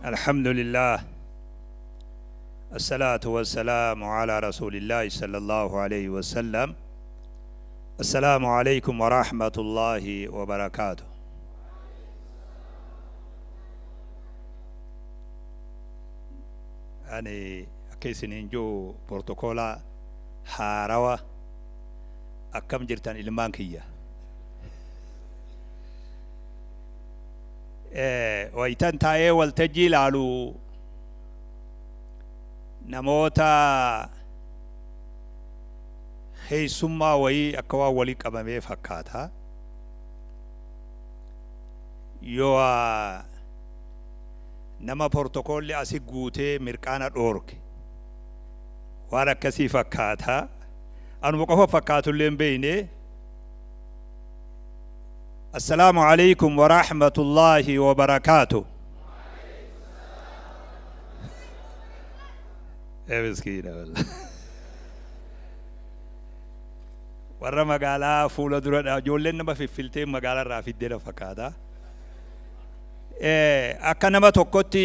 Alhamdulillah. Assalaatu wassalaamu ala rasuulillaahi sallallahu alayhi wasallam. Assalaamu alaykum wa rahmatullaahi wa barakaatu. Ani akka isiniin jiru portokoolaa haarawa akkam jirtan ilmaan kiyya. Wayitan taa'ee waltajjii ilaalu namoota keessummaa wayii akka waan walii qabamee fakkaata. Yoo nama portokoolli asi guutee mirqaana dhoorke waan akkasii fakkaata. Anuma qofa fakkaatullee hin beekne. Assalaamu alaikum wa rahmatullaahi wa barakaatu. Ee miskiina wallah. Warra magaalaa fuula dura dha ijoolleen nama fiffiltee magaalaa irraa fiddee na fakkaata. Akka nama tokkotti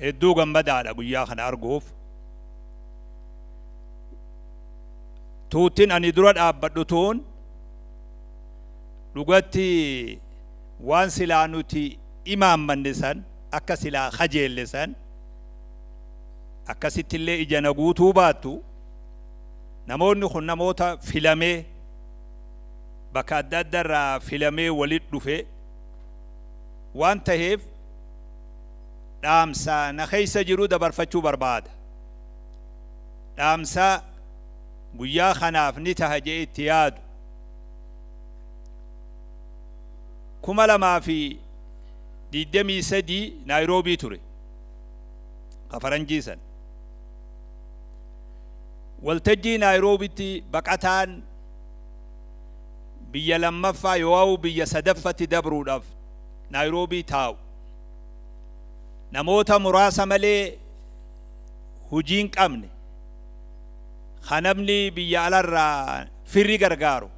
hedduu gammadaadha guyyaa kana arguuf. Tuuttiin ani dura dhaabbadhu tuun dhugatti waan silaa nuti imaammanne san akka silaa kajeelle san akkasittillee ija na guutuu baattu namoonni kun namoota filamee bakka adda adda irraa filamee walit dhufe waan taheef dhaamsa na keessa jiru dabarfachuu barbaada. Dhaamsa guyyaa kanaaf ni taha je'ee itti yaadu. 2023 Naayiroobii ture. Ka faranjii san. Waltajjii Naayiroobitti baqataan biyya lammaffaa yoo'awu biyya sadaffatti dabruudhaaf Naayiroobii taa'u. Namoota muraasa malee hujii hin qabne. Ka namni biyya alarraa firri gargaaru.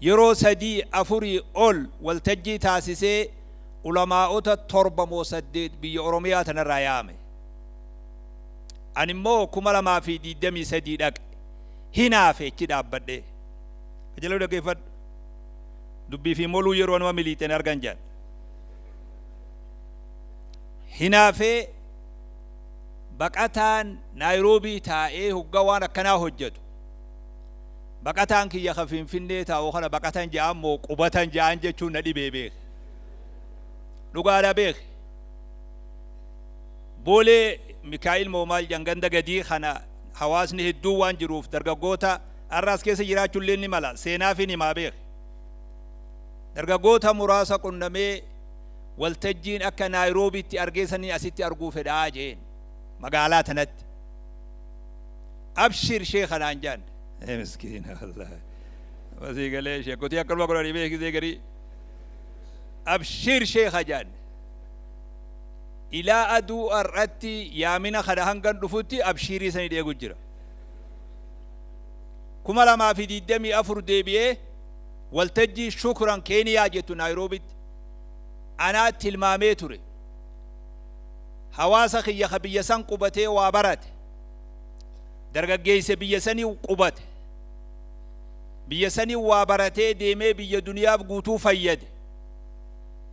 Yeroo sadii afurii ol waltajjii taasisee ulamaa'ota 7 moo 8 biyya Oromiyaa tanarraa yaame. Ani immoo 2023 dhaqe. Hinaafe achi dhaabbadhee. Qajeeloo dhaggeeffadhu. Dubbii fi moluu yeroo nama miliixeen argan jedhan. Hinaafee baqataan Naayiroobii taa'ee hogga waan akkanaa hojjetu. Baqataan kiyya ka Finfinnee taa'u kana baqatan ja'an moo qubatan ja'an jechuun na dhibee beeke. Dhugaadha beeke. Boolee Mikaa'il moo maal jedhan ganda gadii kana hawaasni hedduu waan jiruuf dargaggoota har'aas keessa jiraachuullee ni mala seenaafiin himaa beeke. Dargaggoota muraasa qunnamee waltajjiin akka Naayiroobiitti argee sanii asitti arguu fedhaa jeen magaalaa tanatti. Abshir sheekha naan jaan. Ee miskiina wallaahi. Masii galee sheekotii akkanuma godhanii beekisee garii. Abshir sheekha jaan. Ilaa aduu har'atti yaamina kana hangan dhufutti abshiirii sanii dheegu jira. 2024 deebi'ee waltajjii Shukran Keeniyaa jettu Naayiroobitti anaa tilmaamee ture. Hawaasa kiyya ka biyya san qubatee waa barate, dargaggeessa biyya sanii qubate, biyya sanii waa baratee deemee biyya duniyaaf guutuu fayyade,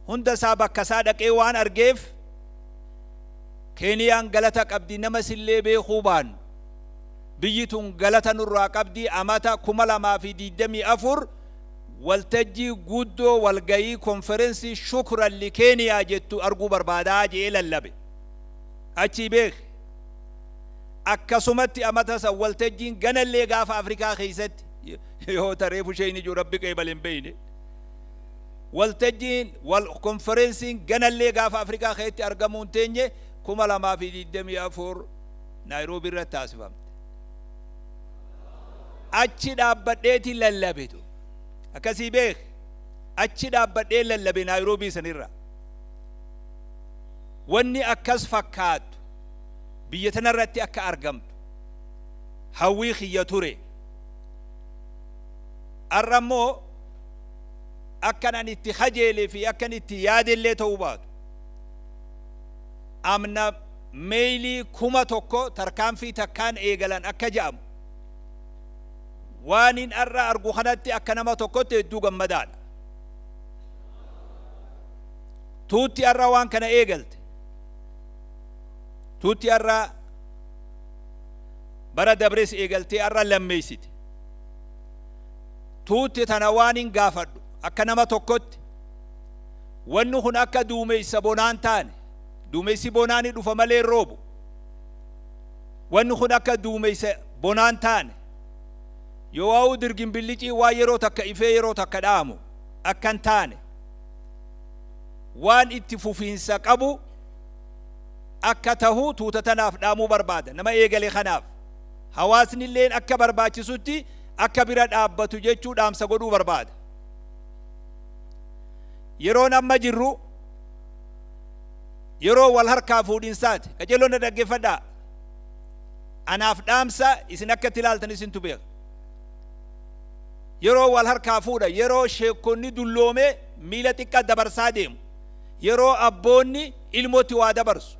hunda isaa bakka isaa dhaqee waan argeef Keeniyaan galata qabdi nama sillee beekuu baannu. Biyyi tun galata nurraa qabdi amata 2024 waltajjii guddoo walgayii konferensii shukran li Keeniyaa jettu arguu barbaadaa je'ee lallabe. Achii beeki. Akkasumatti amata san waltajjiin ganallee gaafa Afrikaa keessatti yoo ta reefu sheeyni jiru rabbi qeebale hin beeyne. Waltajjiin wal konferensiin ganallee gaafa Afrikaa keessatti argamuun teenye 2024 Naayiroobii irratti taasifamte. Achi dhaabbadheeti lallabetu. Akkasii beek. Achi dhaabbadhee lallabe Naayiroobii sanirra. Wanni akkas fakkaattu biyya tanarratti akka argamtu hawwii kiyya ture. Har'a immoo Akkan ani itti kajeelee fi akkan itti yaadellee ta'uu baatu. Amna meeylii 1000 tarkaanfii takkaan eegalan akka ja'amu. Waanin arra argu kanatti akka nama tokkotti hedduu gammadaadha. Tuutti arra waan kana eegalte. Tuutti arra bara dabres eegaltee arra lammeessite. Tuutti tana waanin gaafadhu akka nama tokkotti wanni kun akka duumeysa bonaan taane, duumeysi bonaa ni dhufa malee hin roobu. Wanni kun akka duumeysa bonaan taane, yoo waa'uu dirgin billicii waan yeroo takka ifee yeroo takka dhaamu akka hin taane, waan itti fufiinsa qabu akka tahu tuuta tanaaf dhaamuu barbaada. Nama eegale kanaaf hawaasnilleen akka barbaachisutti akka bira dhaabbatu jechuu dhaamsa godhuu barbaada. Yeroon amma jirru yeroo wal harkaa fuudhinsaati. Qajeelloon na dhaggeeffadhaa. Anaaf dhaamsa isin akka itti ilaaltan isintu beeka. Yeroo wal harkaa fuudha, yeroo sheekkonni dulloomee miila xiqqaa dabarsaa deemu, yeroo abboonni ilmootti waa dabarsu.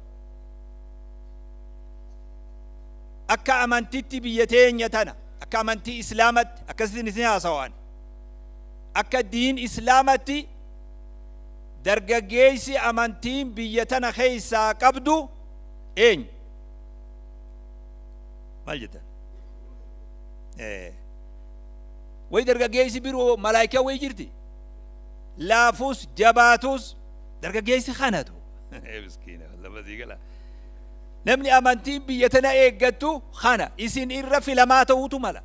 Akka amantitti biyya teenya tana, akka amantii Islaamatti, akkasitti isin haasawaan. Akka diin Islaamatti dargaggeessi amantiin biyya tana keessaa qabdu eenyu? Maal jettan? Way dargaggeessi biroo malaayikaa wayi jirti. Laafus jabaatus dargaggeessi kanatu. Miskiina lafa sii gala. Namni amantiin biyya tana eeggattu kana isin irra filamaa ta'uutu mala.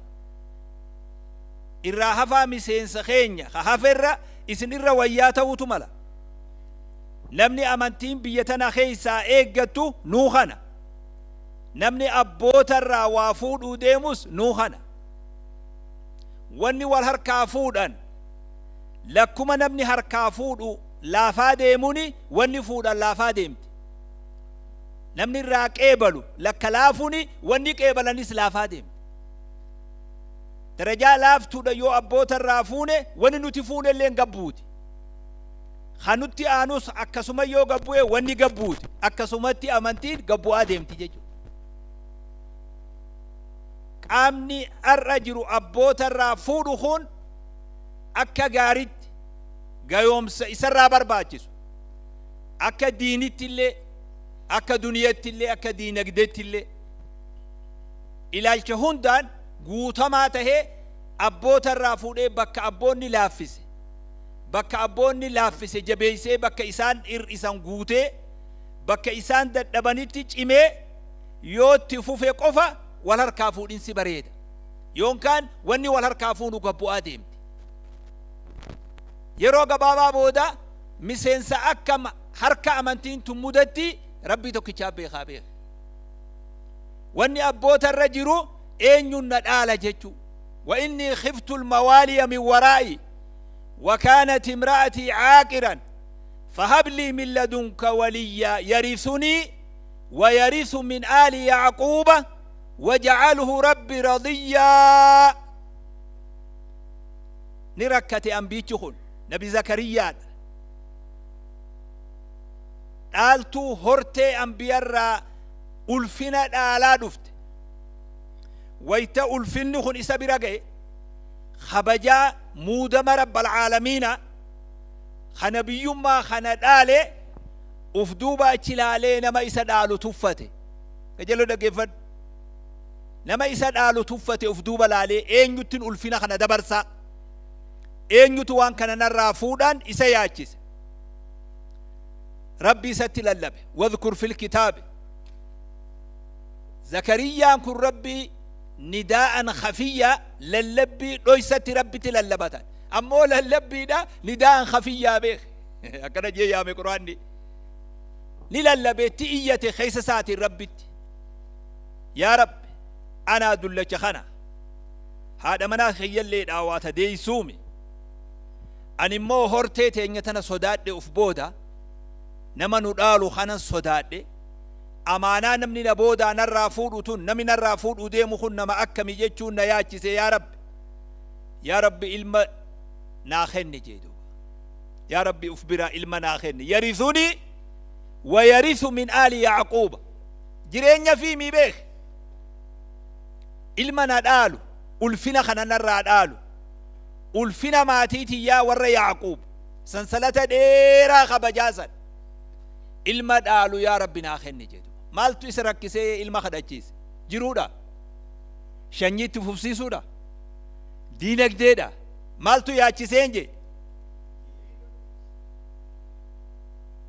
Irraa hafaa miseensa keenya ka haferra isin irra wayyaa ta'uutu mala. Namni amantiin biyya tana keessaa eeggattu nuu kana. Namni abboota irraa waa fuudhuu deemus nuu kana. Wanni wal harkaa fuudhan lakkuma namni harkaa fuudhu laafaa deemuni wanni fuudhan laafaa deemti. Namni irraa qeebalu lakka laafuni wanni qeebalanis laafaa deemti. Darajaa laaftuudha yoo abboota irraa fuune wanni nuti fuune illee gabbuuti. Kan nutti aanus akkasuma yoo gabbu'e wanni gabbuuti. Akkasumatti amantiin gabbu'aa deemti jechuudha. Qaamni har'a jiru abboota irraa fuudhu kun akka gaaritti gayoomsa isarraa barbaachisu akka diinitti illee, akka duniyatti illee, akka diinagdeetti illee ilaalcha hundaan guutamaa tahee abboota irraa fuudhee bakka abboonni laaffise, bakka abboonni laaffise jabeessee, bakka isaan hir'isan guutee, bakka isaan dadhabanitti cimee yoo itti fufe qofa wal harkaa fuudhinsi bareeda. Yookaan wanni wal harkaa fuunu gabbu'aa deemti. Yeroo gabaabaa booda miseensa akka harka amantiin tun mudatti Rabbii tokkichaa beekaa beeka. Wanni abboota irra jiru eenyuun na dhaala jechuu. Wa innii khiftu almawaaliya min waraa'i wa kaanat imra'atii caaqiran fahab lii min ladunka waliyya yarisunii wa yarisu min aali yacquuba wajcalhu rabbi radiyyaa. Ni rakkate ambiichi kun Nabi Zakariyyaadha. Dhaaltuu hortee ambiyarraa ulfina dhaalaa dhufte. Wayta ulfinni kun isa bira ga'e, kabajaa muudama Rabbal Aalamiina ka nabiyyummaa kana dhaale uf duuba achi laalee nama isa dhaalu tuffate. Qajeeloo dhaggeeffadhu. Nama isa dhaalu tuffate uf duuba laalee eenyuttin ulfina kana dabarsaa? Eenyutu waan kana narraa fuudhaan isa yaachise? Rabbi isatti lallabe. Wadhkur fil kitaabi. Zakariyyaan kun Rabbi nidaa'an khafiyyaa, lallabbii dhoysatti Rabbitti lallabatan. Ammoo lallabbiidha nidaa'an khafiyyaa beek. Akkana jee yaame Qur'aanni. Ni lallabe, itti iyyate keessa isaatiin Rabbitti. Yaa Rabbi, anaa dullacha kana haadha manaa kiyyallee dhaawaata deeysuumi. Ani immoo hortee teenya tana sodaadhe, uf booda nama nu dhaalu kanan sodaadhe. Amaanaa namni na boodaa narraa fuudhu tun, namni narraa fuudhuu deemu kun nama akkami jechuun na yaachise. Yaa Rabbi, yaa Rabbi, ilma naa kenni jee duuba. Yaa Rabbi, uf biraa ilma naa kenni. Yarithunii wa yarithu min aali Yacquuba. Jireenya fi mii beek. Ilma na dhaalu, ulfina kana narraa dhaalu. Ulfina maatii tiyyaa warra Yacquub. Sansalata dheeraa kabajaa san. Ilma dhaalu yaa Rabbi naa kenni jedhu. Maaltu isa rakkisee ilma kadhachiise? Jiruudha. Shanyii itti fufsiisuudha. Diinagdeedha. Maaltu yaachiseen jee?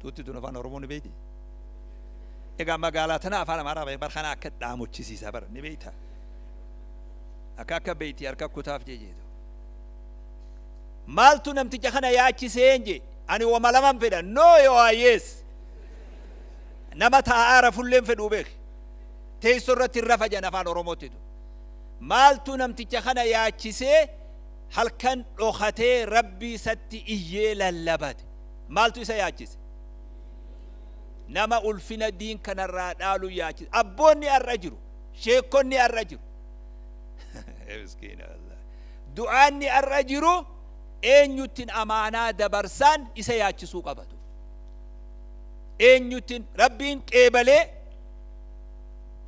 Tuutti tun afaan Oromoo ni beekti. Egaa magaalaa tana afaan Amaaraa bar kana akka dhaamochisiisa bara ni beekta. Akka beekti harka kutaaf jee jeetu. Maaltu namticha kana yaachiseen jee? Ani wama laman fedha. No yoo yes. Nama taa'aa rafulleen fedhuu beek. Teessoo irratti hin rafa jedhan afaan Oromootti. Maaltu namticha kana yaachisee halkan dhokatee Rabbii isatti iyyee lallabate? Maaltu isa yaachise? Nama ulfina diin kanarraa dhaalu yaachise. Abboonni har'a jiru. Sheekonni har'a jiru. Miskiina Allah. Du'aanni har'a jiru eenyuttiin amaanaa dabarsaan isa yaachisuu qabatu. Eenyuttiin Rabbiin qeebalee,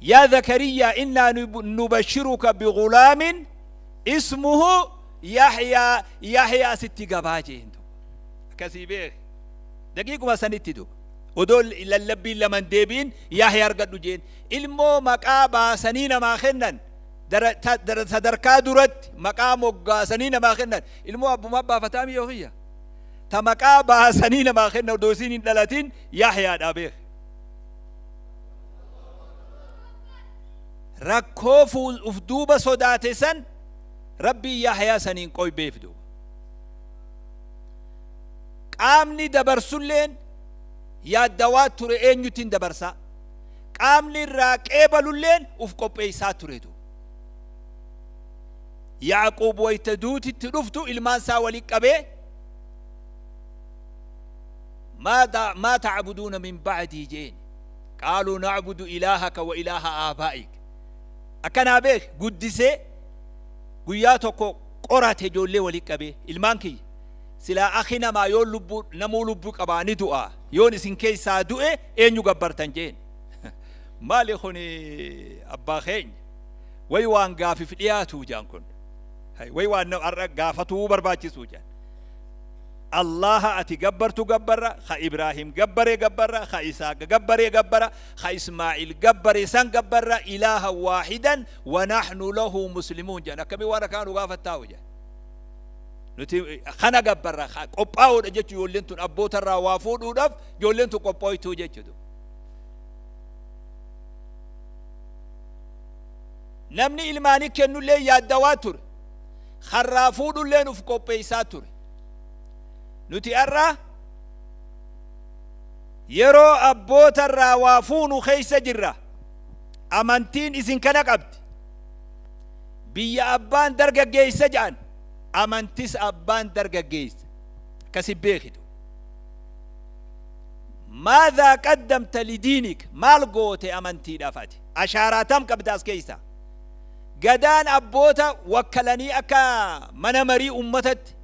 yaa Zakariyaa, innaa nubashiruka bigulaamin ismuhu Yahyaa, Yahyaa sitti gabaa jeen duuba. Akkasii beek. Daqiiquma sanitti duuba. Odoo lallabbiin laman deebiin Yahyaa argadhu jeen. Ilmoo maqaa baasanii namaa kennan, sadarkaa duratti maqaa moggaasanii namaa kennan. Ilmoo abbumaa baafataa miyyoo kiyya. Ta maqaa baasanii namaa kennan odoo isiin hin dhalatin Yahyaadha beek. Rakkoo fuul uf duuba sodaate san Rabbiin Yahyaa saniin qoybeef duuba. Qaamni dabarsulleen yaaddawaa ture, eenyuttiin dabarsaa. Qaamni irraa qeebalulleen uf qopheessaa ture duuba. Yaaquub wayta duutitti dhuftu ilmaan isaa wali qabee, maa ta'buduuna min ba'dii jeen. Qaaluu na'budu ilaahaka wa ilaaha aabaa'ik. Akkanaa beek, guddisee guyyaa tokko qorate, ijoollee wali qabee, ilmaan kiyya, silaa akhi namaa yoon lubbuu, namuu lubbuu qabaa ni du'a, yoon isin keessaa du'e eenyu gabbartan jeen. Maali kuni abbaa keenya, way waan gaafif dhiyaatu jaan kun, way waan har'a gaafatuu barbaachisuu jaan. Allaha ati gabbartu gabbarra, ka Ibraahim gabbare gabbarra, ka Isaaq gabbare gabbara, ka Ismaa'il gabbare san gabbarra, ilaaha waahidan wa nahnu lahu muslimuun jedhan. Akkamii waan akkanaa nu gaafattaa'u jedhan. Nuti kana gabbarra qophaa'uudha jechuun ijoolleen tun abbootarraa waa fuudhuudhaaf ijoolleen tun qophooytuu jechuudha. Namni ilmaanii kennullee yaaddawaa ture. Karraa fuudhulleen uf qopheessaa ture. Nuti har'a yeroo abboota irraa waa fuunu keessa jirra. Amantiin isin kana qabdi. Biyya abbaan dargaggeessa jedhan, amantis abbaan dargaggeessa. Akkasi beekitu. Maadhaa qaddamta lidiinik? Maal goote amantiidhaaf ati? Ashaaraa tam qabda as keessa? Gadaan abboota wakkalanii akka mana marii ummatatti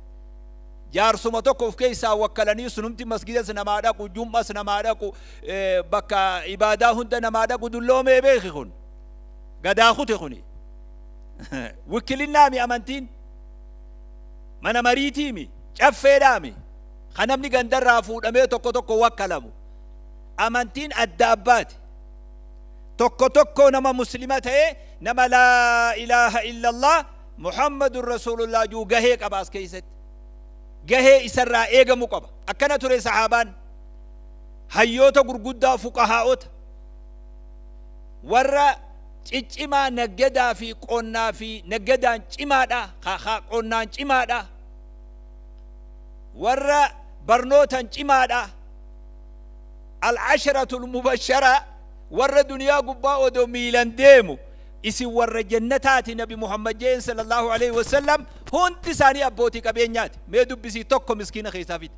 jaarsuma tokko of keessaa wakkalanii, sunumti masgidas namaa dhaqu, jum'as namaa dhaqu, bakka ibaadaa hunda namaa dhaqu dulloomee beeki. Kun gadaa kute. Kuni wikkilinnaami. Amantiin mana mariitiimi, caffeedhaami, kan namni gandarraa fuudhamee tokko tokko wakkalamu. Amantiin adda abbaati. Tokko tokko nama muslima ta'e, nama laa ilaaha illallah Muhammadun rasuulullah juu gahee qaba as keessatti. Gahee isarraa eegamu qaba. Akkana ture sahaabaan, hayyoota gurguddaa, fuqahaa'ota, warra ciccimaa, naggadaa fi qonnaa fi naggadaan cimaadha, qonnaan cimaadha, warra barnootan cimaadha. Al-asharatul mubashara, warra duniyaa gubbaa odoo miilan deemu isin warra jannataati Nabi Muhammad jeen sallallahu alaihi wasallam, hundi isaanii abbootii qabeenyaati. Mee dubbisii, tokko miskiina keessaa fidi.